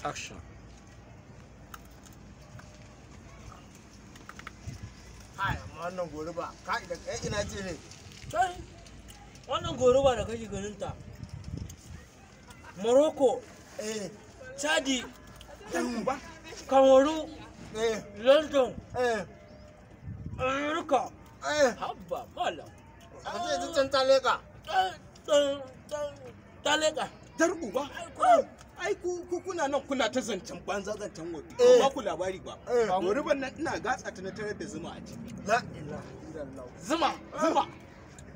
Action. Hai, amma wannan goruba, ka idan kai ina ce ne. Kai, wannan goruba da kake ganin ta. Morocco, Eh, Chadi, Ba. Kamaru, eh, London, eh, America. eh. Habba, malam. A ce ta can ta leƙa. Ta leƙa. Dar uba. Ai ku kuna nan kuna ta zancen banza zancen wofi. Eh. Ba ku labari ba. Eh. Goruban nan ina gatsa ta na tarar da zuma a ciki. La ilaha illallah. Zuma. Zuma.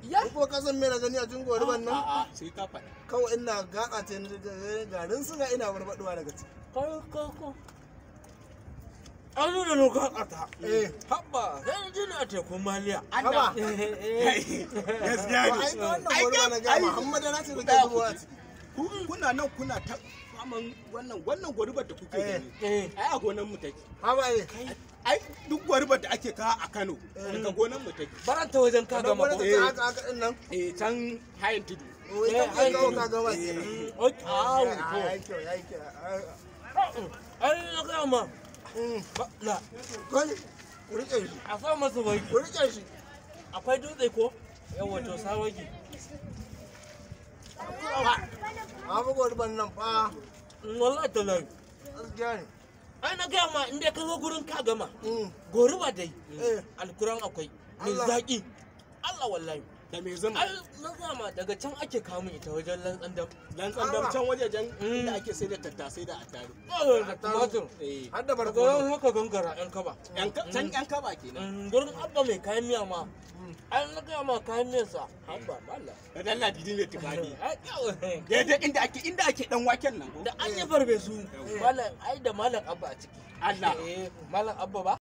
Ya. Ko ka san me na gani a cikin goruban nan? A'a sai ka faɗa. Kawai ina gatsa ce ni garin suga ina barbaduwa daga ciki. Kai, kai, kai. An nuna lokacin ƙata. Eh. Habba, sai na ji ni a tekun Maliya. Haba. Gaskiya To ai ta wannan goruba na ga Muhammad na ce take zubowa a ciki. Kuna nan kuna ta faman wannan gorubar da kuke Eh. gani. Eh. Ai a gonan mu take. Haba eh. Ai duk gorubar da ake kawo a Kano daga gonan mu take. Baranta wajen ka gama Wannan ko? ta ce haka haka din nan. Eh can hayin tudu. O ita Eh, ce kawo ka gama kenan. Ok, awu, to. Ai kyau, ai kyau. Ai, na gaya ma. Mm. Na, Kai, ku riƙe shi. a sa masa waki. Ku riƙe shi. Akwai dutse ko? Yawwa, to sa waki. Abu goruban nan fa. Wallahi tallahi. Gaskiya ne. Ai na gaya ma in dai ka zo gurin ka gama. Mm. Goruba dai. Eh. Alkuran akwai. Mai Allah. zaƙi. Allah wallahi. Da mai zuma. Ai na gaya ma daga can ake kawo min ita wajen lantsan dam. Lantsan dam can wajejen Mm. inda ake sai da tattasai da attarugu. Da tumatur. Eh. Har da Daga barkono. nan haka gangara yan kaba. Can yan kaba kenan. Gurin abba mai kayan miya ma. Ai na gaya ma kayan miyansa. Abba mallam. Da dalla didi ne tufani. Ai, yawwa. Daidai inda ake dan waken nan ko? Da an yi farfesu. Malam ai da malam abba a ciki. Allah. Eh, malam abba ba.